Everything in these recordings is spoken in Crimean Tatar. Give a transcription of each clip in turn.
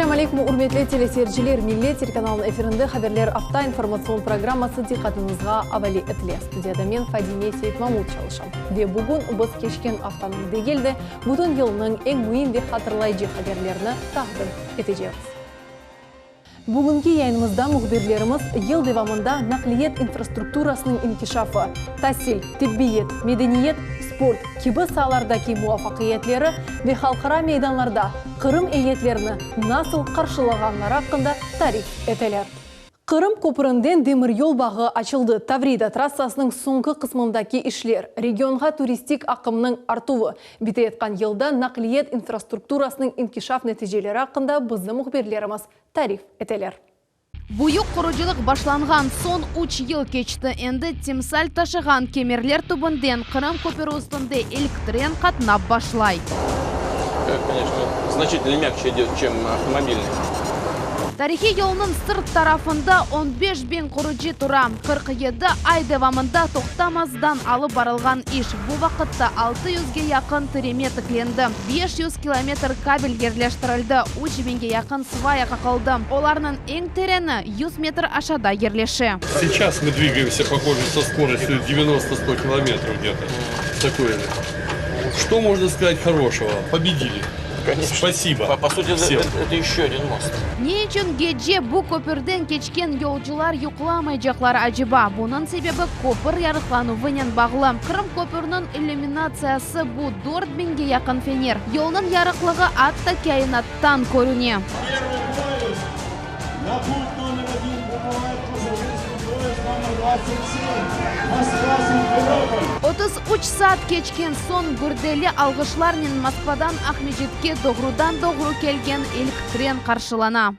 Esselâm aleykum, ürmetli teleseyirciler! Millet telekanalınıñ efirinde Haberler afta informatsion programması diqqatıñızğa avale etile. Studiyada men, Fadime Seytmamut çalışam. Ve bugün biz keçken aftanıñ degil de, bütün yılnıñ eñ müim ve hatırlayıcı haberlerini taqdim etecekmiz. Bugünki yayınımızda mühbirlerimiz yıl devamında naqliyet infrastrukturasınıñ inkişafı, tasil, tibbiyet, medeniyet, sport kibi saalardaki muvafaqiyetleri ve halqara meydanlarda Qırım eyyetlerini nasıl qarşılağanları aqqında tarif eteler. Qırım köpründen demiryol bağı açıldı, Tavrida trassasınıñ soñki qısmındaki işler, regionğa turistik aqımnıñ artuvı, Biteyatqan yılda naqliyet infrastrukturasınıñ inkişaf neticeleri aqqında bizim mühbirlerimiz tarif eteler. Büyük qurucılıq başlanğan soñ üç yıl keçti. Endi timsal taşığan kemerler tübünden Qırım köpüri üstünde ilk tren qatnap başlay. Tarihiy yolnıñ sırt tarafında on beş biñ qurucı tura. 47 ay devamında toqtamazdan alıp barılğan iş, bu vaqıtta altı yüzge yaqın tireme tiklendi, 500 kilometr kabel yerleştirildi, üç biñge yaqın svaya qaqıldı, olarnıñ eñ tereni yüz metr aşağıda yerleşe. Seyças mı dvigaemsâ, pohoje, so skorostyu devyanosto-sto kilometrov gde-to, takoe. Çto mojno skazat horoşego? Pobedili. Spasibo vsem. Ne içün gece bu köpürden keçken yolcular yuqlamaycaqlar aceba? Bunıñ sebebi köpür yarıqlanuvınen bağlı. Qırım köpüriniñ illüminatsiyası bu dört biñge yaqın fener. Yolnıñ yarıqlığı atta kâinattan körüne. 33 saat keçken soñ gürdeli alğışlarnen Moskvadan Aqmescitke doğrudan-doğru kelgen ilk tren qarşılana.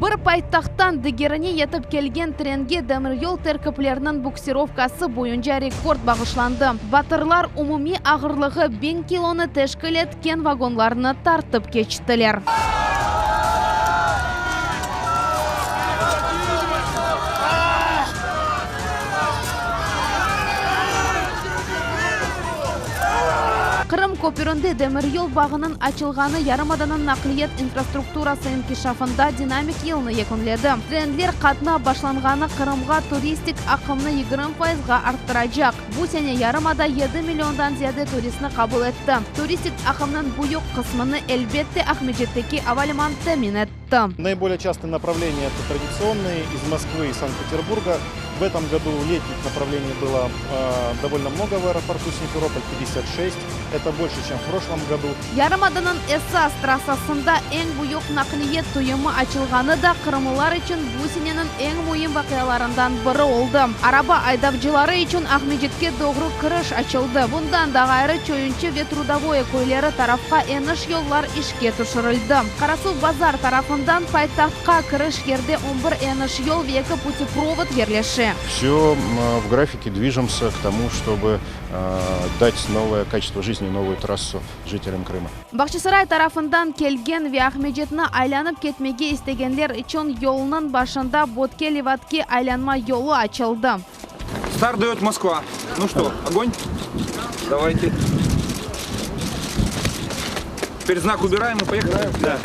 Bir paytahttan digerine yetip kelgen trenge demiryol terkipleriniñ buksirovkası boyunca rekord bağışlandı. Batırlar umumiy ağırlığı biñ kilonı teşkil etken vagonlarnı tartıp keçtiler. Qırım köpürinde demiryol bağınıñ açılğanı yarımadanıñ naqliyat infrastrukturası inkişafında dinamik yılnı yekünledi. Trenler qatnap başlanğanı Qırımğa turistik aqımnı 20 fayızğa arttıracaq. Bu sene yarımada yedi milliondan ziyade turistni qabul etti. Turistik aqımnıñ büyük qısmını, elbette, Aqmescitteki avaliman temin etti. Наиболее частые направления это традиционные из Москвы и Санкт-Петербурга. В этом году летних направлений было довольно много в аэропорту Симферополь, 56. Это больше, чем в прошлом году. Yarımadanıñ esas trassasında eñ büyük naqliyet tuyumı açılğanı da qırımlılar içün bu seneniñ eñ müim vaqialarından biri oldı. Araba aydavcıları içün Aqmescitke doğru kiriş açıldı. Bundan da ğayrı, Çoyunçı ve Trudovoye köyleri tarafqa eniş yollar işke tüşürildi. Qarasuvbazar tarafından paytahtqa kiriş yerde on bir eniş yol ve eki puteprovod yerleşe. Vse v grafike dvijemsâ k tomu, çtoby dать novoye kaçestvo jizni, novuyu trassu jitelyam Krıma. Bağçasaray tarafından kelgen ve Aqmescitni aylanıp ketmege istegenler içün yolnıñ başında Bötke-Levadki aylanma yolu açıldı. Start dayot Moskva. Nu çto, ogon? Davayte. Teper znak ubiraem i poehali? Da.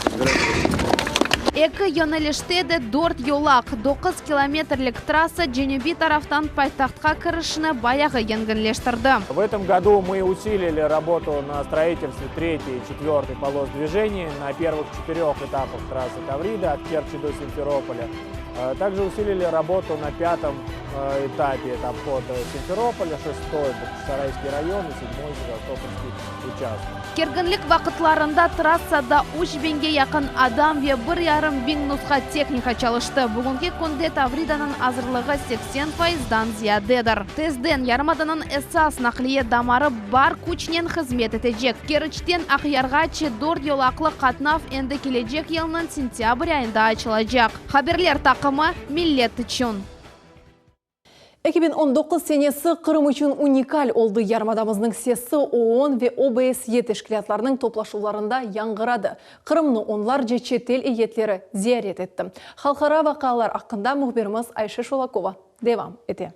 Eki yönelişte de dört yolaq, doquz kilometrlik trassa cenübiy taraftan paytahtqa kirişni bayağı yenginleştirdi. В этом году мы усилили работу на строительстве третьей и четвертой полос движения на первых четырех этапах трассы Таврида от Керчи до Симферополя. Также усилили работу на пятом этапе, это обход Симферополя, шестой Бахчисарайский район и седьмой Севастопольский участок. Kerginlik vaqıtlarında trassada üç biñge yaqın adam ve bir yarım biñ nusha tehnika çalıştı. Bugünki künde Tavridanıñ azırlığı 80 fayızdan ziyadedir. Tezden yarımadanıñ esas naqliye damarı bar küçnen hızmet etecek. Keriçten Aqyarğace dört yolaqlı qatnav endi kelecek yılnıñ sentâbr ayında açılacaq. Haberler taqımı, Millet içün. 2019 senesi Qırım içün unikal oldı, yarımadamıznıñ sesi OON ve OBSYE teşkilâtlarınıñ toplaşuvlarında yañğıradı. Qırımnı onlarca çetel eyyetleri ziyaret etti. Halqara vaqialar aqqında mühbirimiz Ayşe Şolakova devam ete.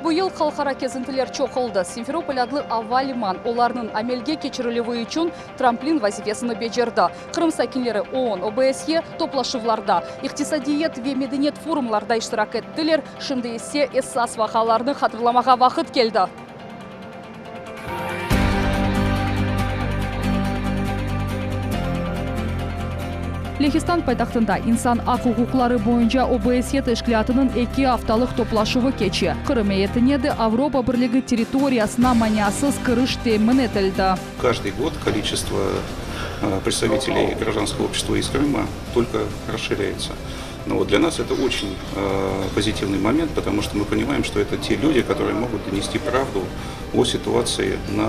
Bu yıl halqara kezintiler çoq oldı. Simferopol adlı ava liman olarnıñ amelge keçirilüvi içün tramplin vazifesini becerdi. Qırım sakinleri OON, OBSYE toplaşuvlarda, iqtisadiyat ve medeniyet forumlarda iştirak ettiler, şimdi ise esas vaqialarnı hatırlamağa vaqıt keldi. Lehistan paytahtında insan aq-uquqları boyunca OBSYE teşkilâtınıñ eki aftalıq toplaşuvı keçe. Qırım eyetine de Avropa Birligi territoriyasına maniasız kiriş temin etildi. Каждый год количество представителей гражданского общества из Крыма только расширяется. Но вот для нас это очень позитивный момент, потому что мы понимаем, что это те люди, которые могут донести правду о ситуации на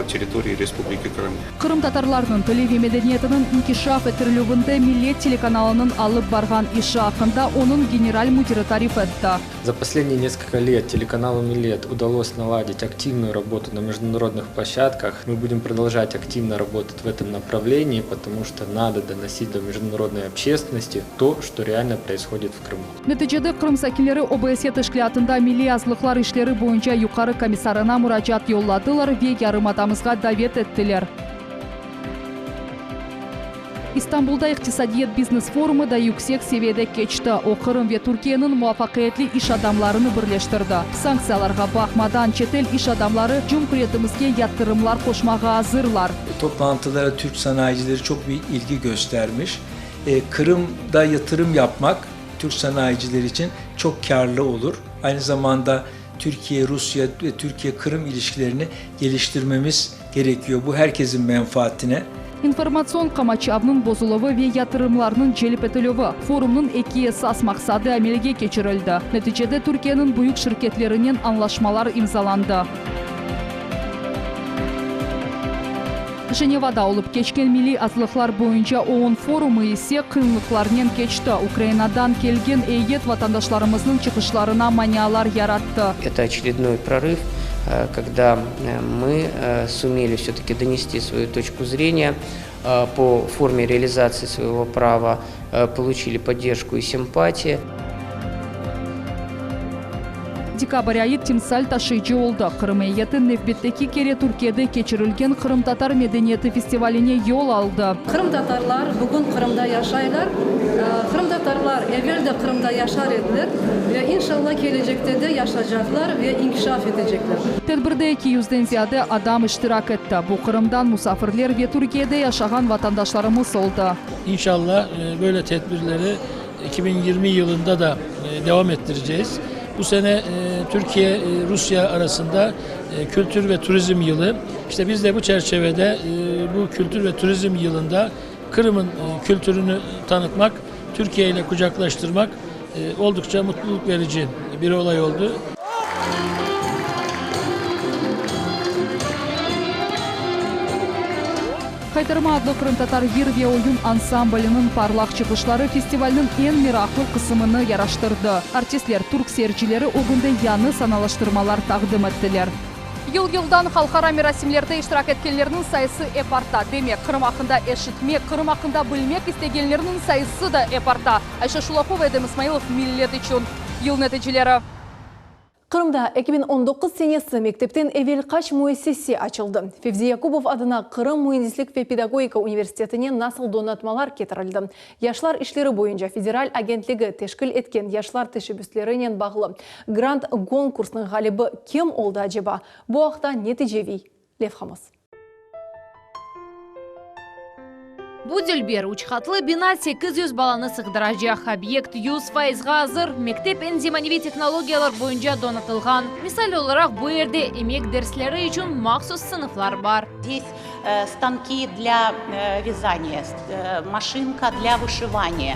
территории Республики Крым. Qırımtatarlarnıñ tili ve medeniyetiniñ inkişaf ettirilüvinde Millet telekanalınıñ alıp barğan işi aqqında onıñ general müdiri tarif etti. За последние несколько лет телеканалу Millet удалось наладить активную работу на международных площадках. Мы будем продолжать активно работать в этом направлении, потому что надо доносить до международной общественности то, что реально происходит в Крыму. Neticede Qırım sakinleri OBSYE teşkilâtında milliy azlıqlar işleri boyunca yuqarı komissarına muracaat yolladılar ve yarımadamızğa davet ettiler. İstanbulda iqtisadiyat biznes-forumı da yüksek seviyede keçti. O, Qırım ve Türkiyeniñ muvafaqiyetli iş adamlarını birleştirdi. Sanktsiyalarğa baqmadan, çetel iş adamları cumhuriyetimizge yatırımlar qoşmağa azırlar. Toplantılara türk sanayicileri çoq büyük ilgi göstermiş. Qırımda yatırım yapmaq türk sanayicileri içün çoq kârlı olur. Aynı zamanda Türkiye, Rusya ve Türkiye-Qırım ilişkilerini geliştirmemiz gerekiyor. Bu herkesin menfaatine. İnformatsion qamaçavnıñ bozuluvı ve yatırımlarnıñ celp etilüvi, forumnıñ eki esas maqsadı amelge keçirildi. Neticede Türkiyeniñ büyük şirketlerinen añlaşmalar imzalandı. Jenevada olıp keçken milliy azlıqlar boyunca OON forumı ise qıyınlıqlarnen keçti, Ukrainadan kelgen eyyet vatandaşlarımıznıñ çıqışlarına manialar yarattı. Это очередной прорыв, когда мы сумели все-таки донести свою точку зрения по форме реализации своего права, получили поддержку и симпатии. Dekabr ayı timsal taşıyıcı oldı, Qırım eyyeti nevbetteki kere Türkiyede keçirilgen Qırımtatar medeniyeti festivaline yol aldı. Qırımtatarlar bugün Qırımda yaşaylar. Qırımtatarlar evel de Qırımda yaşar ediler ve inşallah kelecekte de yaşacaqlar ve inkişaf etecekler. Tedbirde eki yüzden ziyade adam iştirak etti. Bu Qırımdan musafirler ve Türkiyede yaşağan vatandaşlarımız oldı. İnşallah böyle tedbirleri 2020 yılında da devam ettireceğiz. Bu sene Türkiye, Rusya arasında Kültür ve Turizm Yılı. İşte biz de bu çerçevede bu Kültür ve Turizm Yılında Kırım'ın kültürünü tanıtmak, Türkiye ile kucaklaştırmak oldukça mutluluk verici bir olay oldu. Qaytarma adlı qırımtatar yır ve oyun ansambliniñ parlaq çıqışları festivalniñ eñ meraqlı qısımını yaraştırdı. Artistler türk seyircileri ögünde yañı sanalaştırmalar taqdim ettiler. Yıl-yıldan halqara merasimlerde iştirak etkenlerniñ sayısı ep arta. Demek, Qırım aqqında eşitmek, Qırım aqqında bilmek istegenlerniñ sayısı da ep arta. Ayşe Şulakova, Edem İsmailov, Millet içün. Yıl neticeleri. Qırımda 2019 senesi mektepten evel qaç müessese açıldı? Fevzi Yakubov adına Qırım müendislik ve pedagogika universitetine nasıl donatmalar ketirildi? Yaşlar işleri boyunca federal agentligi teşkil etken yaşlar teşebbüslerinen bağlı grant konkursınıñ ğalibi kim oldı aceba? Bu aqta neticeviy levhamız. Bu dülber üç qatlı bina 800 balanı sığdıracaq. Obyekt 100 faizğa azır, mektep eñ zemaneviy tehnologiyalar boyunca donatılğan. Misal olaraq, bu yerde emek dersleri içün mahsus sınıflar bar. Zdes stanki dlâ vязaniya, maşinka dlâ vışivaniya,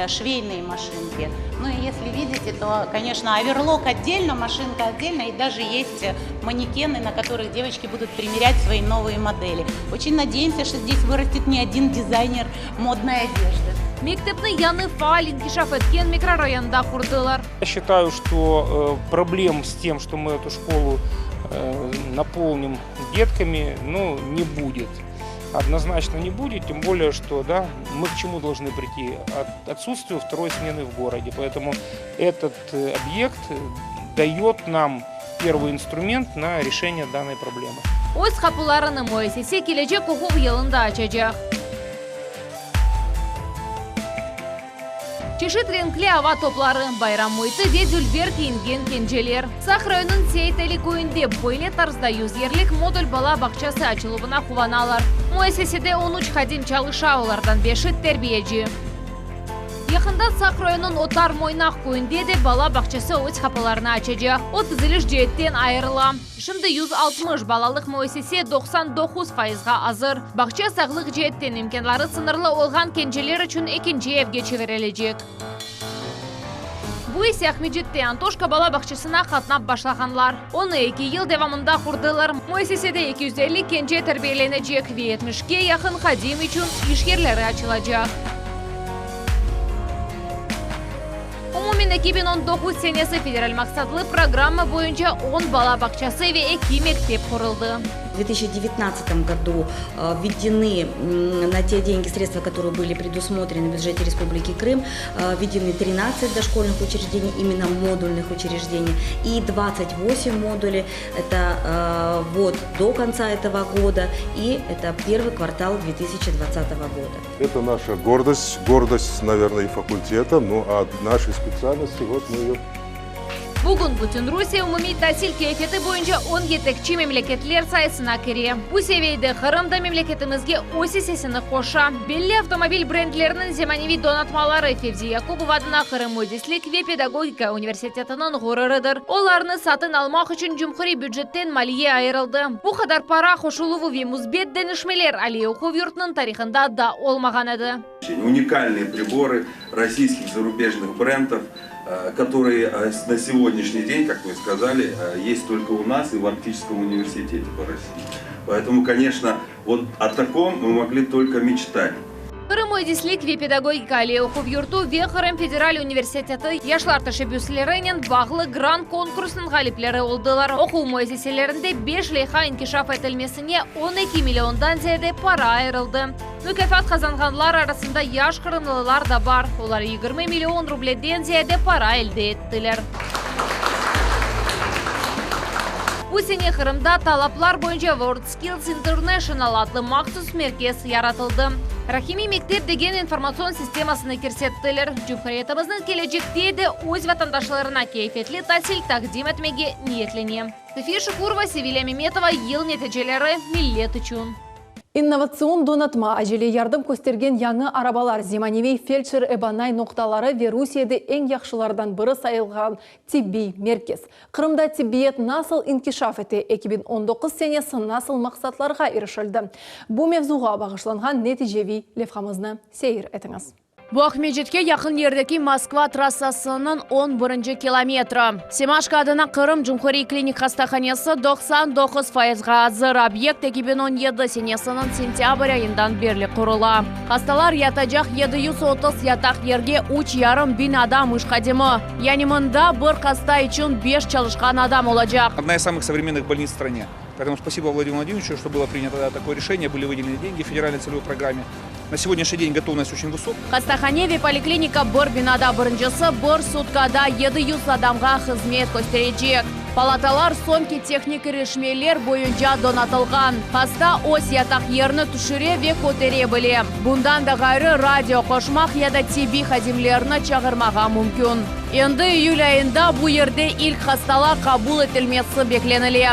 şveynoye maşinki. Nu i esli vidite, to, koneçno, overlok otdelno, maşinka otdelno, i daje est manekeny, na kotorıh devoçki budut primerять svoyi novıye modeli. Oçen nadeyemsâ, şto zdes vırastet ne odin dizayner modnoy odejdı. Mektepni yañı faal inkişaf etken mikrorayonda qurdılar. Ya şçitayu, şto problem s tem, şto mı etu şkolu napolnim detkami, nu, ne budet. Odnoznaçno ne budet, tem bolее, şto, da, mı k çemu dolžnı priti? Ot otsutstviyu vtoroy smeny v gorode. Poetomu etot obyekt. Дает нам первый инструмент на решение данной проблемы. Öz qapılarını müessise kelecek oquv yılında açacaq. Çeşit renkli ava topları, bayram müiti ve dülber kiyingen kenceler. Saq rayonınıñ Seit Ali köyünde böyle tarzda yüzyerlik modul bala bağçası açıluvına quvanalar. Müessisede on üç hadim çalışa, olardan beşi terbiyeci. Yaqında Saq rayonınıñ Otar Moynaq köyünde de bala bağçası öz qapılarını açacaq. O, tiziliş ceetten ayırıla. Şimdi 160 balalıq müessise 99 fayızğa azır. Bağça sağlıq ceetten imkânları sıñırlı olğan kenceler içün ekinci evge çevirilecek. Bu ise Aqmescitte Antoşka bala bağçasına qatnap başlağanlar. Onı eki yıl devamında qurdılar. Müessisede 250 kence terbiyelenecek ve yetmişke yaqın hadim içün iş yerleri açılacaq. Umumen 2019 senesi federal maqsatlı programma boyunca on bala bağçası ve eki mektep quruldı. В 2019 году введены на те деньги, средства, которые были предусмотрены в бюджете Республики Крым, введены 13 дошкольных учреждений, именно модульных учреждений, и 28 модулей, это вот до конца этого года, и это первый квартал 2020 года. Это наша гордость, гордость, наверное, и факультета, ну а нашей специальности, вот мы ее Bugün bütün Rusiye umumiy tasil keyfiyeti boyunca on yetekçi memleketler sayısına kire. Bu seviyede Qırım da memleketimizge öz issesini qoşa. Belli avtomobil brendleriniñ zemaneviy donatmaları Fevzi Yakubov adına Qırım müendislik ve pedagogika universitetiniñ ğururıdır. Olarnı satın almaq içün cumhuriy bücetten maliye ayırıldı. Bu qadar para qoşuluvı ve müsbet deñişmeler aliy oquv yurtunıñ tarihında daa olmağan edi. Unikalnıye priborı rossiyskih zarubejnıh brendov, которые на сегодняшний день, как вы сказали, есть только у нас и в Арктическом университете по России. Поэтому, конечно, вот о таком мы могли только мечтать. Qırım müendislik ve pedagogika aliy oquv yurtu ve Qırım federal universiteti yaşlar teşebbüslerinen bağlı grant konkursınıñ ğalipleri oldılar. Oquv müessiselerinde beş leyha inkişaf etilmesine 12 milliondan ziyade para ayırıldı. Mukâfat qazanğanlar arasında yaş qırımlılar da bar, olar 20 million rubleden ziyade para elde ettiler. Bu sene Qırımda talaplar boyunca WorldSkills International adlı mahsus merkez yaratıldı. Rahimiy mektep degen informatsion sistemasını kirsettiler. Cumhuriyetimizniñ kelecekte de öz vatandaşlarına keyfiyetli tasil taqdim etmege niyetlene. Safiye Şukurova, Sevilâ Memetova, Yıl neticeleri, Millet içün. İnnovatsion donatma, acele yardım köstergen yañı arabalar, zemaneviy feldşer-ebanay noqtaları ve Rusiyede eñ yahşılardan biri sayılğan tibbiy merkez. Qırımda tibbiyet nasıl inkişaf ete, 2019 senesi nasıl maqsatlarğa irişildi? Bu mevzuğa bağışlanğan neticeviy levhamıznı seyir etiñiz. Bu Aqmescitke yaqın yerdeki Moskva trassasınıñ on birinci kilometri. Semaşko adına Qırım cumhuriy klinik hastahanesi 99 fayızğa azır. Obyekt 2017 senesiniñ sentâbr ayından berli qurula. Hastalar yatacaq 730 yataq yerge üç yarım biñ adam iş hadimi, yani mında bir hasta içün beş çalışqan adam olacaq. Одна из самых современных больниц в стране. Поэтому спасибо Владимиру Владимировичу, что было принято такое решение, были выделены деньги в федеральной целевой программе. На сегодняшний день готовность очень высокая. Hastahane ve poliklinika bir binada birincisi bir sutkada 700 adamğa hızmet kösterecek. Palatalar soñki tehnik irişmeler boyunca donatılğan. Hasta öz yataq yerini tüşüre ve kötere bile. Bundan da ğayrı, radio qoşmaq ya da tibbiy hadimlerni çağırmağa mümkün. Endi iyül ayında bu yerde ilk hastalar qabul etilmesi beklenile.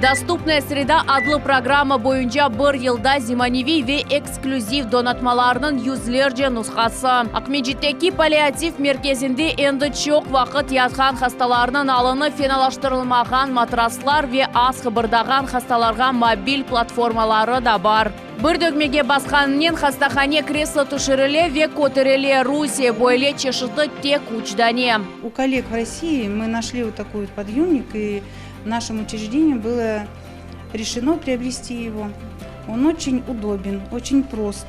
Dostupnaya sreda adlı programma boyunca bir yılda zemaneviy ve eksklüziv donatmalarnıñ yüzlerce nushası Aqmescitteki palliativ merkezinde endi çoq vaqıt yatqan hastalarnıñ alını fenalaştırılmağan matraslar ve az qıbırdağan hastalarğa mobil platformaları da bar. Bir dögmege basqanınen hastahane kreslo tüşürile ve köterile. Rusiye böyle çeşiti tek üç dane. У коллег в России мы нашли вот такой вот подъемник, и нашим учреждением было решено приобрести его. Он очень удобен, очень прост.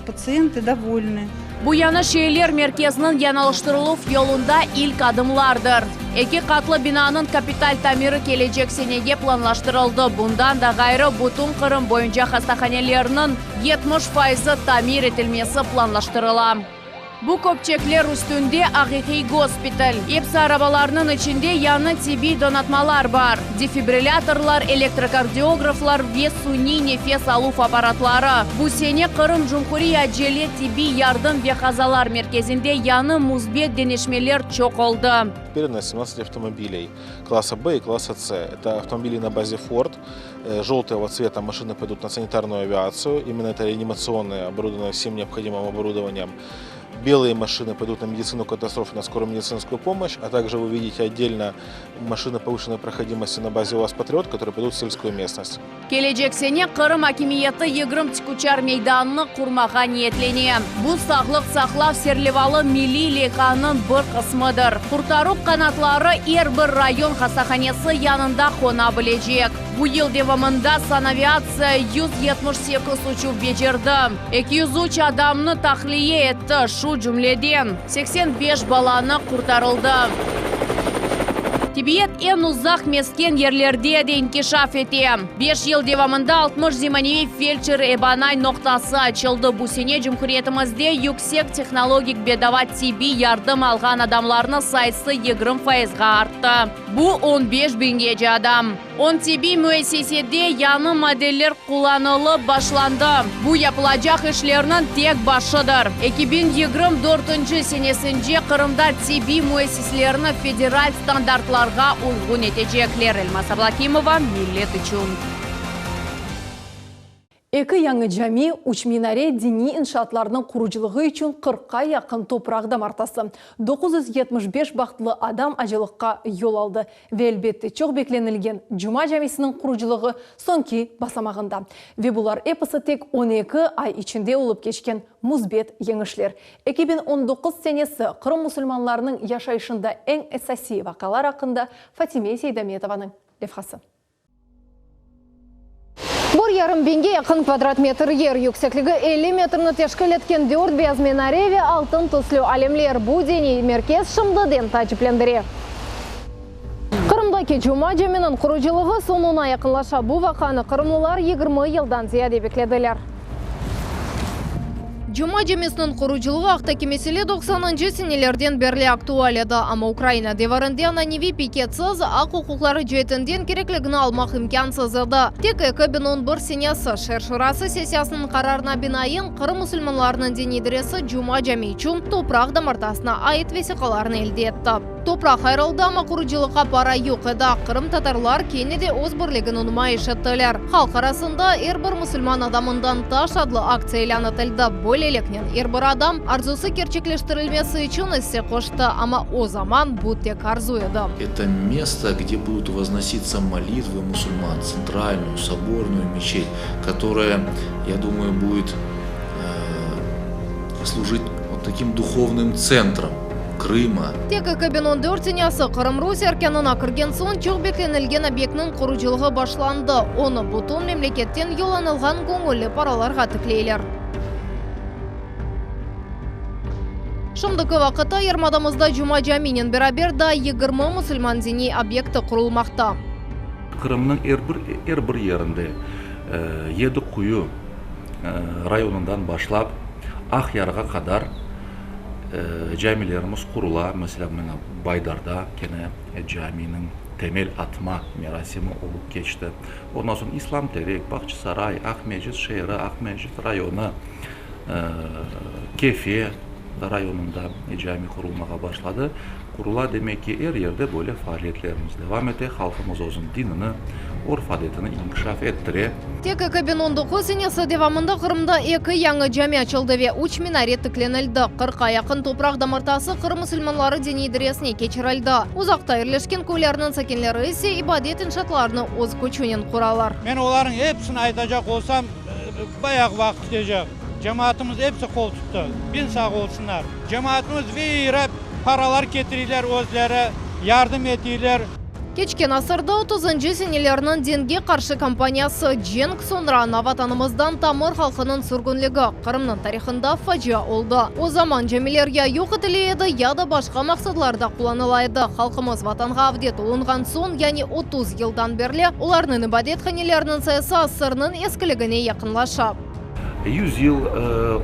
Пациенты довольны. Bu yañı şeyler merkezniñ yañılıştırıluv yolunda ilk adımlardır. Eki qatlı binanıñ kapital tamiri kelecek senege planlaştırıldı. Bundan da ğayrı, bütün Qırım boyunca hastahanelerniñ 70 fayızı tamir etilmesi planlaştırıla. Bu köpçekler üstünde aqiqiy gospital. Epsi arabalarnıñ içinde yañı tibbiy donatmalar bar, defibrillâtorlar, elektrokardiograflar ve suniy nefes aluv apparatları. Bu sene Qırım Cumhuriy acele tibbiy yardım ve qazalar merkezinde yañı müsbet deñişmeler çoq oldı. Передано 17 автомобилей класса Б и класса С. Это автомобили на базе Ford. Желтого цвета машины пойдут на санитарную авиацию. Именно это реанимационные, оборудованные всем необходимым оборудованием. Белые машины пойдут на медицину катастроф, на скорую медицинскую помощь, а также вы видите отдельно машины повышенной проходимости на базе УАЗ «Патриот», которые пойдут в сельскую местность. Kelecek sene Qırım akimiyeti 20 tikuçar meydanını qurmağa niyetlene. Bu, sağlıq saqlav serlevalı milliy leyhanıñ bir qısmıdır. Qurtaruv qanatları er bir rayon hastahanesi yanında qona bilecek. Bu yıl devamında sanaviatsiya 178 uçuv becerdi, 203 adamnı tahliye etti, şu cümleden, 85 balanı qurtarıldı. Tibbiyet eñ uzaq mesken yerlerde de inkişaf ete. Beş yıl devamında 60 zemaneviy feldşer-ebanay noqtası açıldı. Bu sene cumhuriyetimizde yüksek tehnologik bedava tibbiy yardım alğan adamlarnıñ sayısı 20 fayızğa arttı. Bu, on beş biñgece adam. On tibbiy müessisede yañı modeller qullanılıp başlandı. Bu yapılacaq işlerniñ tek başıdır. 2024 senesince Qırımda tibbiy müessislerni federal standartlarğa uyğun etecekler, Elmaz Ablâkimova, Millet içün. Eki yañı cami, üç minare, diniy inşaatlarnıñ qurucılığı içün qırqqa yaqın topraq damartası, 975 bahtlı adam acılıqqa yol aldı ve, elbette, çoq beklenilgen Cuma camisiniñ qurucılığı soñki basamağında. Ve bular episi tek on eki ay içinde olıp keçken müsbet yeñişler. 2019 senesi Qırım musulmanlarınıñ yaşayışında eñ esasiy vaqialar aqqında Fatime Seydametovanıñ levhası. Bir yarım biñge yaqın kvadrat metr yer, yüksekligi 50 metrni teşkil etken dört beyaz minare ve altın tüslü alemler, bu diniy merkez şimdiden taaciplendire. Qırımdaki Cuma caminiñ qurucılığı soñuna yaqınlaşa. Bu vaqianı qırımlılar 20 yıldan ziyade beklediler. Cuma camisiniñ qurucılığı aqtaki mesele doqsanıncı senelerden berli aktual edi, amma Ukraina devirinde ananeviy piketsiz aq-uquqları ceetinden kerekligini almaq imkânsız edi. Tek 2011 senesi Şeer şurası sessiyasınıñ qararına binaen Qırım musulmanlarınıñ diniy idaresi Cuma cami içün topraq damartasına ait vesiqalarnı elde etti. Topraq ayırıldı, amma qurucılıqqa para yoq edi. Qırımtatarlar kene de öz birligini numayış ettiler. Halq arasında Er bir musulman adamından taş adlı aktsiya ilân etildi. Böyleliknen, er bir adam arzusı kerçekleştirilmesi içün isse qoştı, amma o zaman bu tek arzu edi. Это место, где будут возноситься молитвы мусульман, центральную, соборную мечеть, которая, я думаю, будет служить вот таким духовным центром Крыма. Tek 2014 senesi Qırım Rusiye erkânına kirgen soñ çoq beklenilgen obyektniñ qurucılığı başlandı. Onı bütün memleketten yollanılğan göñülli paralarğa tikleyler. Şimdiki vaqıtta yarımadamızda Cuma caminen beraber daa 20 musulman diniy obyekti qurulmaqta. Qırımnıñ er bir er bir yerinde Yedi Quyu rayonından başlap Aqyarğa qadar Camilerimiz qurula, meselâ, mına Baydarda kene caminiñ temel atma merasimi olıp keçti. Ondan soñ İslam Terek, Bağçasaray, Aqmescit şeeri, Aqmescit rayonı, Kefe rayonında cami qurulmağa başladı. Qurula, demek ki, er yerde böyle faaliyetlerimiz devam ete, halqımız özüniñ dinini, örf-adetini inkişaf ettire. Tek 2019 senesi devamında Qırımda eki yañı cami açıldı ve üç minare tiklenildi. Qırqqa yaqın topraq damartası Qırım musulmanları diniy idaresine keçirildi. Uzaqta yerleşken köylerniñ sakinleri ise ibadet inşaatlarını öz küçünen quralar. Men olarnıñ episini aytacaq olsam, bayağı vaqıt ketecek. Cemaatımız episi qol tuttı. Biñ sağ olsunlar. Cemaatımız vira paralar ketireyler özleri, yardım eteyler. Keçken asırda otuzıncı senelerniñ dinge qarşı kampaniyası, cenk, soñra ana Vatanımızdan tamır halqınıñ sürgünligi Qırımnıñ tarihında facia oldı. O zaman camiler ya yoq etile edi, ya da başqa maqsadlarda qullanıla edi. Halqımız Vatanğa avdet olunğan soñ, yani 30 yıldan berli, olarnıñ ibadethaneleriniñ sayısı asırnıñ eskiligine yaqınlaşa. Yüz yıl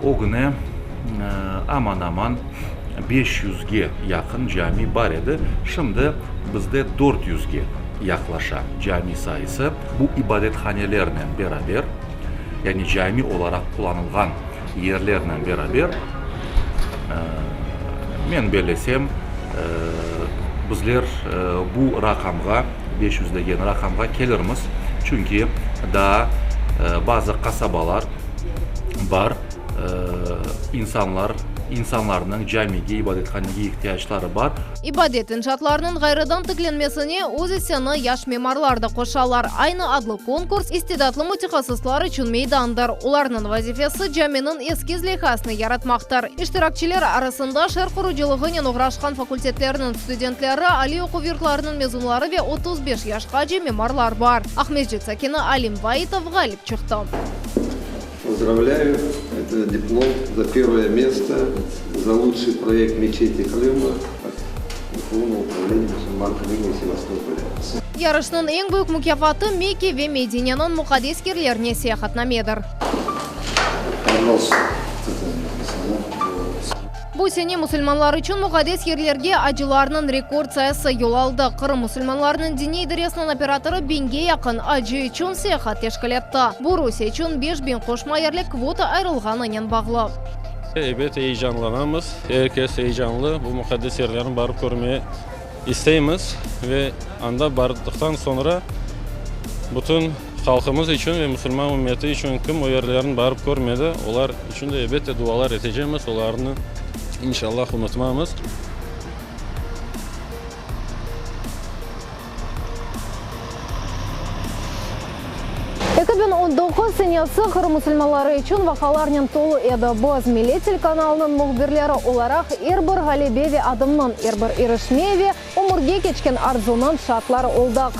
ögüne. aman-aman beş yüzge yaqın cami bar edi, şimdi bizde dört yüzge yaqlaşa cami sayısı. Bu ibadethanelernen beraber, yani cami olaraq qullanılğan yerlernen beraber, men bellesem, bizler bu raqamğa, 500 degen raqamğa kelirmiz, çünki daa bazı qasabalar bar, insanlar, insanlarnıñ camige, ibadethanege ihtiyacları bar. İbadet inşaatlarınıñ ğayrıdan tiklenmesine öz isseni yaş mimarlar da qoşalar. Aynı adlı konkurs istidatlı mütehassıslar içün meydandır. Olarnıñ vazifesi, caminiñ eskiz leyhasını yaratmaqtır. İştirakçiler arasında şeer qurucılığınen oğraşqan fakultetlerniñ studentleri, aliy oquv yurtlarınıñ mezunları ve 35 yaşqace mimarlar bar. Aqmescit sakini Alim Vaitov ğalip çıqtı. Pozdravlâyu, eto diplom za pervoye mesto za lutşiy proyekt meçeti Krıma ot Duhovnogo upravleniya musulman Krıma i Sevastopolya. Yarışnıñ eñ büyük mukâfatı Mekke ve Medineniñ muqaddes yerlerine seyahatnamedir. Bu sene musulmanlar içün muqaddes yerlerge acılarnıñ rekord sayısı yol aldı. Qırım musulmanlarınıñ diniy idaresiniñ operatorı biñge yaqın acı içün seyahat teşkil etti. Bu, Rusiye içün 5000 qoşma yerlik kvota ayırılğanınen bağlı. Ebet, eyecanlanamız, er kes eyecanlı, bu muqaddes yerlerni barıp körmege isteymiz ve anda bardıqtan soñra bütün halqımız içün ve musulman ümmeti içün kim o yerlerni barıp körmedi, olar içün de elbette dualar etecemiz, olarnı inşallah unutmamız. 2019 senesi Qırım musulmanları içün vaqialarnen tolu edi. Biz, Millet telekanalınıñ mühbirleri olaraq, er bir ğalebe ve adımnıñ, er bir irişme ve ömürge keçken arzunıñ şaatları oldıq.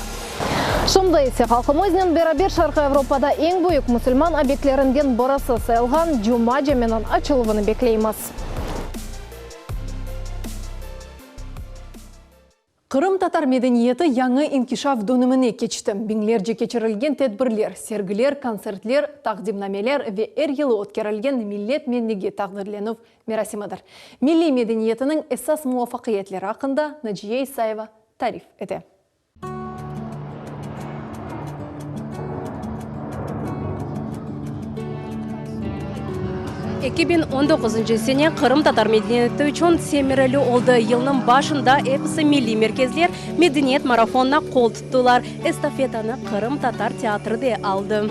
Şimdi ise halqımıznen beraber Şarqiy Avropada eñ büyük musulman obyektlerinden birisi sayılğan Cuma caminiñ açıluvını bekleymiz. Qırımtatar medeniyeti yañı inkişaf dönümine keçti. Biñlerce keçirilgen tedbirler, sergiler, kontsertler, taqdimnameler ve er yılı ötkerilgen Millet menligi taqdirlenüv merasimidir. Milliy medeniyetiniñ esas muvafaqiyetleri aqqında Naciye İsayeva tarif ete. 2019 sene qırımtatar medeniyeti içün semereli oldı. Yılnıñ başında episi milliy merkezler medeniyet marafonına qol tuttılar. Estafetanı qırımtatar teatri de aldı.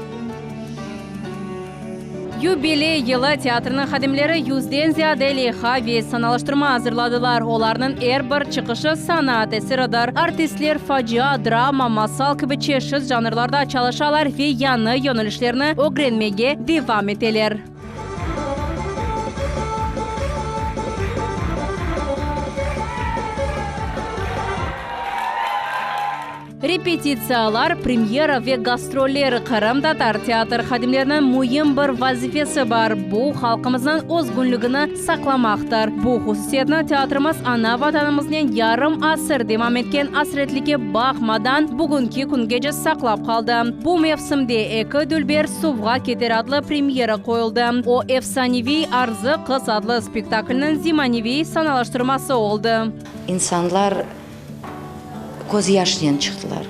Yubiley yılı teatriniñ hadimleri yüzden ziyade leyha ve sanalaştırma azırladılar. Olarnıñ er bir çıqışı sanat eseridir. Artistler facia, drama, masal kibi çeşit janrlarda çalışalar ve yañı yönelişlerni ögrenmege devam eteler. Repetitsiyalar, premyera ve gastroller, qırımtatar teatr hadimleriniñ müim bir vazifesi bar, bu, halqımıznıñ özgünligini saqlamaqtır. Bu hususiyetni teatrımız ana Vatanımıznen yarım asır devam etken asretlikke baqmadan, bugünki küngece saqlap qaldı. Bu mevsimde Eki dülber suvğa keter adlı premyera qoyuldı. O, efsaneviy Arzı qız adlı spektaklniñ zemaneviy sanalaştırması oldı. İnsanlar közyaşnen çıqtılar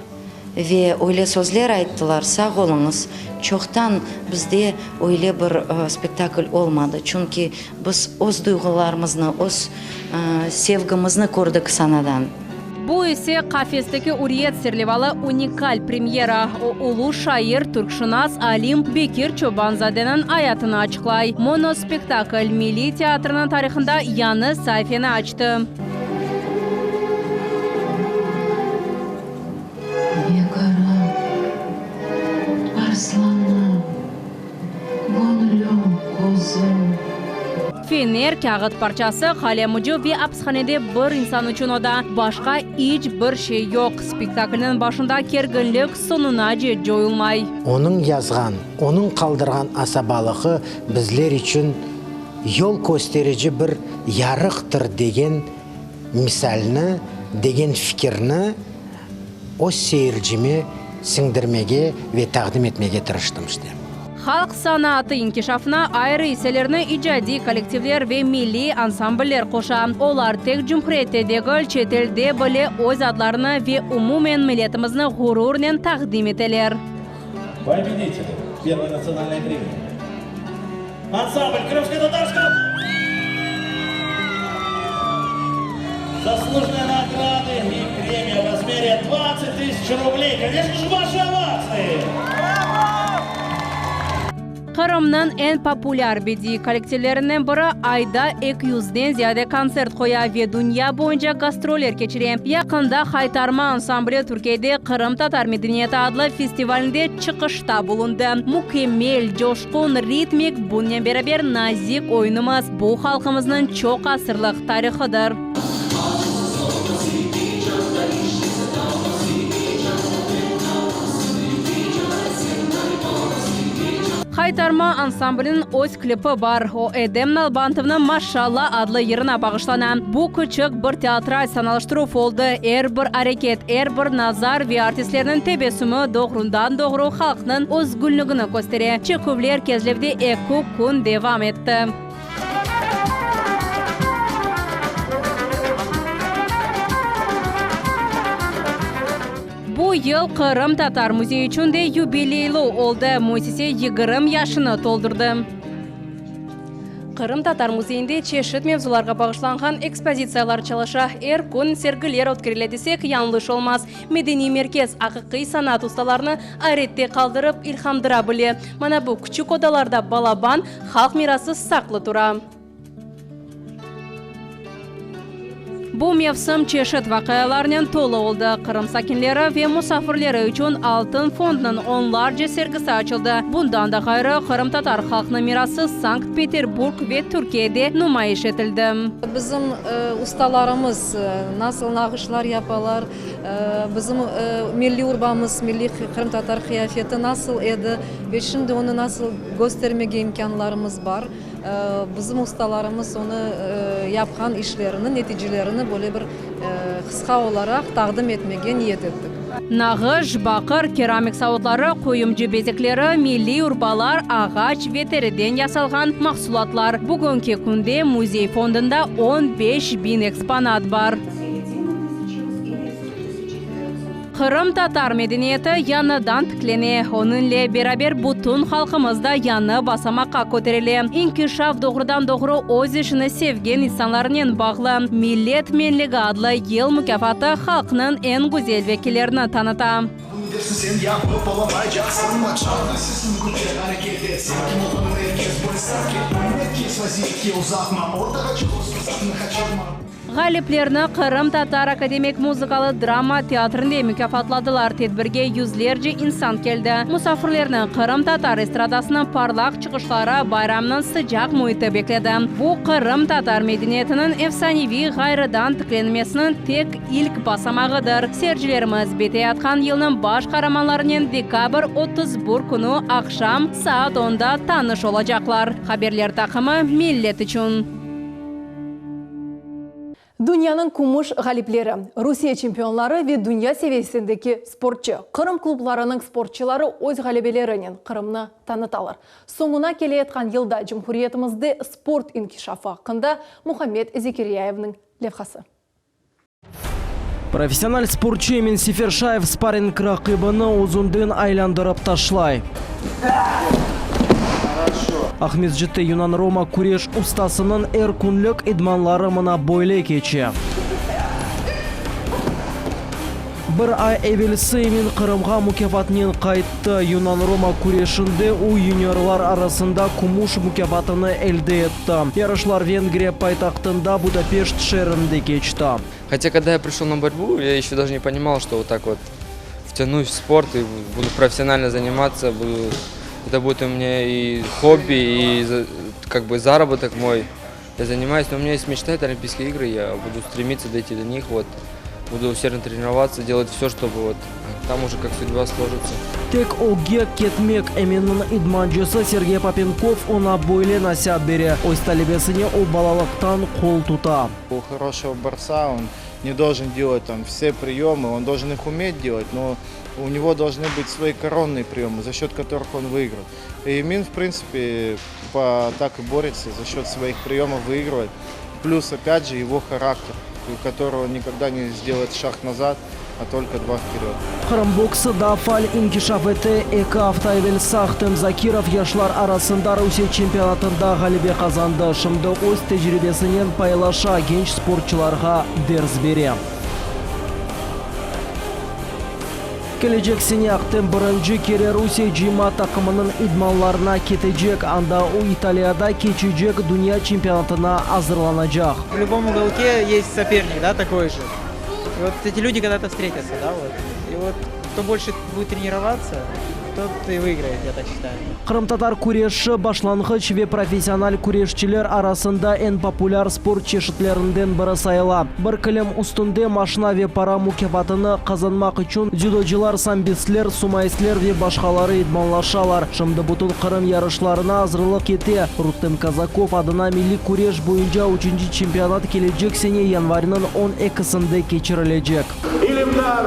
ve öyle sözler ayttılar, Sağ oluñız, çoqtan bizde öyle bir spektakl olmadı, çünki biz öz duyğularımıznı, öz sevgimizni kördik sanadan. Bu ise Qafesteki üriyet serlevalı unikal premyera. O, ulu şair, türkşınas, alim Bekir Çoban-zadeniñ ayatını açıqlay. Monospektakl milliy teatriniñ tarihında yañı saifeni açtı. Bekirım, arslanım, göñlüm, közüm. Fener, kâğıt parçası, qalem ucu ve apishanede bir insan içün oda. Başqa iç bir şey yoq. Spektaklniñ başında kerginlik soñunace coyulmay. Onıñ yazğan, onıñ qaldırğan asabalığı bizler içün yol kösterici bir yarıqtır degen misalni, degen fikirni öz seyircime siñdirmege ve taqdim etmege tırıştım işte. Halq sanatı inkişafına ayrı isselerni icadiy kollektivler ve milliy ansambller qoşa. Olar tek cumhuriyette degil, çetelde bile öz adlarını ve umumen milletimizni ğururnen taqdim eteler. Pobediteli Pervoy natsıonalnoy premiyi Ansambl krımskotatarskogo Заслуженные награды и премия в размере 20 тысяч рублей. Конечно же, ваши овации! Qırımnıñ eñ populâr bediiy kollektivlerinden biri ayda eki yüzden ziyade kontsert qoya ve dünya boyunca gastroller keçire. Yaqında Haytarma ansambli Türkiyede Qırımtatar medeniyeti adlı festivalinde çıqışta bulundı. Mükemmel, coşqun, ritmik, bunnen beraber nazik oyunımız, bu halqımıznıñ çoq asırlıq tarihıdır. Haytarma ansambliniñ öz klipi bar, o, Edem Nalbantovnıñ Maşalla adlı yırına bağışlana. Bu küçük bir teatral sanalaştıruv oldı, er bir areket, er bir nazar ve artistlerniñ tebessümi doğrundan-doğru halqnıñ özgünligini köstere. Çeküvler Kezlevde eki kün devam etti. Bu yıl Qırımtatar müzeyi içün de yubileyli oldı, müessise 20 yaşını toldurdı. Qırımtatar müzeyinde çeşit mevzularğa bağışlanğan ekspozitsiyalar çalışa, er kün sergiler ötkerile desek, yañlış olmaz. Medeniy merkez aqiqiy sanat ustalarını ayrette qaldırıp, ilhamdıra bile. Mana bu küçük odalarda balaban halq mirası saqlı tura. Bu mevsim çeşit vaqialarnen tolu oldı. Qırım sakinleri ve musafirleri içün Altın fondnıñ onlarca sergisi açıldı. Bundan da ğayrı, qırımtatar halqnıñ mirası Sankt-Peterburg ve Türkiyede numayış etildi. Bizim ustalarımız nasıl nağışlar yapalar, bizim milliy urbamız, milliy qırımtatar qıyafeti nasıl edi ve şimdi onı nasıl köstermege imkânlarımız bar. Bizim ustalarımız onı yapqan işlerini, neticelerini böyle bir qısqa olaraq taqdim etmege niyet ettik. Nağış, baqır, keramik savutları, quyumcı bezekleri, milliy urbalar, ağaç ve teriden yasalğan mahsulatlar. Bugünki künde müzey fondunda 15 biñ eksponat bar. Qırımtatar medeniyeti yañıdan tiklene, onıñle beraber bütün halqımız da yañı basamaqqa köterile. İnkişaf doğrudan-doğru öz işini sevgen insanlarnen bağlı. Millet menligi adlı yıl mukâfatı halqnıñ eñ güzel vekillerini tanıta. Ğaliplerni Qırımtatar akademik muzıkalı drama teatrinde mukâfatladılar. Tedbirge yüzlerce insan keldi. Musafirlerni qırımtatar estradasınıñ parlaq çıqışları, bayramnıñ sıcaq müiti bekledi. Bu, qırımtatar medeniyetiniñ efsaneviy ğayrıdan tiklenmesiniñ tek ilk basamağıdır. Seyircilerimiz biteyatqan yılnıñ baş qaramanlarınen dekabr 31 künü aqşam saat onda tanış olacaqlar. Haberler taqımı Millet içün. Dünyanıñ kümüş ğalipleri, Rusiye çempionları ve dünya seviyesindeki sportçı, Qırım klublarınıñ sportçıları öz ğalebelerinen Qırımnı tanıtalar. Soñuna keleyatqan yılda cumhuriyetimizde sport inkişafı aqqında Muhammed Zekiryayevniñ levhası. Professional sportçı Emin Seferşayev sparring raqibini özünden aylandırıp taşlay. Aqmescitte yunan-roma küreş ustasınıñ er künlük idmanları mına böyle keçe. Bir ay evelsi Emin Qırımğa mukâfatnen qayttı. Yunan-roma küreşinde o, yuniorlar arasında kümüş mukâfatını elde etti. Yarışlar Vengriya paytahtında Budapeşt şeerinde keçti. Хотя, когда я пришел на борьбу, я еще даже не понимал, что вот так вот втянусь в спорт и буду профессионально заниматься, буду, это будет у меня и хобби, и как бы заработок мой. Я занимаюсь, но у меня есть мечта, это Олимпийские игры, я буду стремиться дойти до них, вот, буду усердно тренироваться, делать все, чтобы вот там уже как судьба сложится. Tek ögge ketmek, Eminniñ idmancısı Sergey Popenkov oña böyle nasiat bere. Öz talebesine o balalıqtan qol tuta. U хорошего борца он не должен делать там все приемы, он должен их уметь делать, но у него должны быть свои коронные приемы, за счет которых он выиграет. И Эмин, в принципе, по, так и борется, за счет своих приемов выигрывает. Плюс, опять же, его характер, у которого никогда не сделает шаг назад, а только два вперед. Qırım boksı daa faal inkişaf ete. Eki afta evelsi Ahtem Zakirov yaşlar arasında Rusiye çempionatında ğalebe qazandı. Şimdi öz tecribesinen paylaşa, genç sportçılarğa ders bere. Kelecek sene Ahtem birinci kere Rusiye cıyma taqımınıñ idmanlarına ketecek, anda o İtaliyada keçecek dünya çempionatına azırlanacaq. В любом уголке есть соперник, да, такой же. И вот эти люди когда-то встретятся, да, вот. И вот кто больше будет тренироваться, тот и выиграет, я так считаю. Qırımtatar küreşi, başlanğıç ve professional küreşçiler arasında eñ populâr sport çeşitlerinden biri sayıla. Bir kilim üstünde maşina ve para mukâfatını qazanmaq içün dzüdocılar, sambistler, sumoistler ve başqaları idmanlaşalar. Şimdi bütün Qırım yarışlarına azırlıq kete. Rustem Kazakov adına milliy küreş boyunca üçünci çempionat kelecek sene yanvarniñ on ekisinde keçirilecek. İlimdar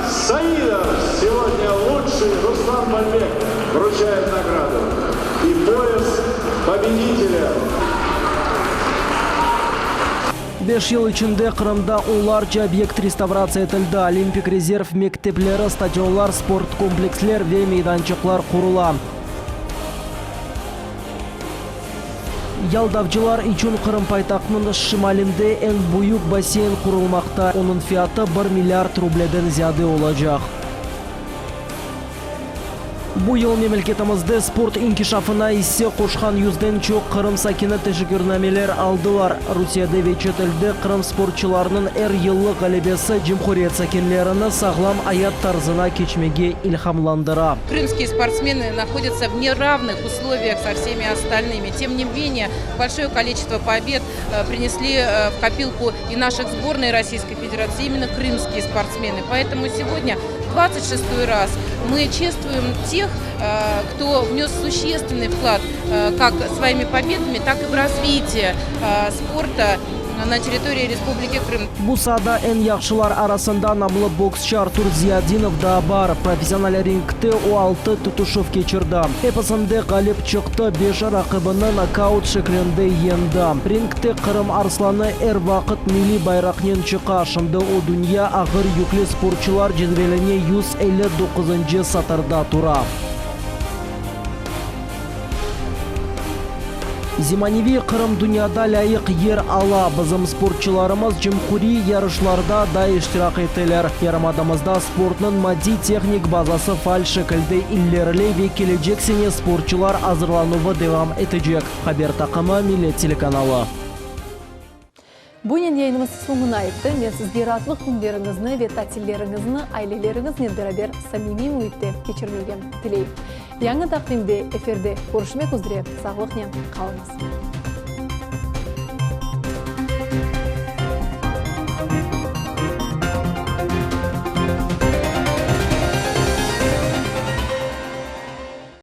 Saidov segodnâ lutşiy Ruslan Balbek vruçaet nagradu i poyas pobeditelâ. Beş yıl içinde Qırımda onlarca obyekt restavratsiya etildi, olimpik rezerv mektepleri, stadionlar, sport kompleksler ve meydançıqlar qurula. Yaldavcılar içün Qırım paytahtınıñ şimalinde eñ büyük basseyn qurulmaqta, onıñ fiyatı bir milliard rubleden ziyade olacaq. Bu yıl memleketimizde sport inkişafına isse qoşqan yüzden çoq Qırım sakini teşekkürnameler aldılar. Rusiyede ve çetelde Qırım sportçılarınıñ er yıllıq ğalebesi cumhuriyet sakinlerini sağlam ayat tarzına keçmege ilhamlandıra. Krımskiye sportsmenı nahodятся в неравных условиях со всеми остальными. Тем не менее, большое количество побед принесли в копилку и наших сборной Российской Федерации именно крымские спортсмены. Поэтому сегодня 26-й раз мы чествуем тех, кто внес существенный вклад как своими победами, так и в развитие спорта на территории Республики Крым. Bu saada eñ yahşılar arasında namlı boksçı Artur Ziyadinov da bar. Professional ringte o altı tutuşuv keçirdi. Episinde ğalip çıqtı, beş raqibini nokaut şeklinde yeñdi. Ringte Qırım arslanı er vaqıt milliy bayraqnen çıqa, şimdi o dünya ağır yüklü sportçular cedveline 159-ncı satırda tura. Zemaneviy Qırım dünyada lâyıq yer ala. Bizim sportçularımız cumhuriy yarışlarda da iştirak eteler. Yarımadamızda sportnıñ maddiy-tehnik bazası faal şekilde ileriley ve kelecek sene sportçular azırlanuvı devam etecek, haber taqımı, Millet telekanalı. Bunen yayınımız soñuna yetti. Men sizge raatlıq künleriñizni ve tatilleriñizni aileleriñiznen beraber samimiy müitte keçirmege tileyim. Yañı taqvimde efirde körüşmek üzre, sağlıqnen qalıñız.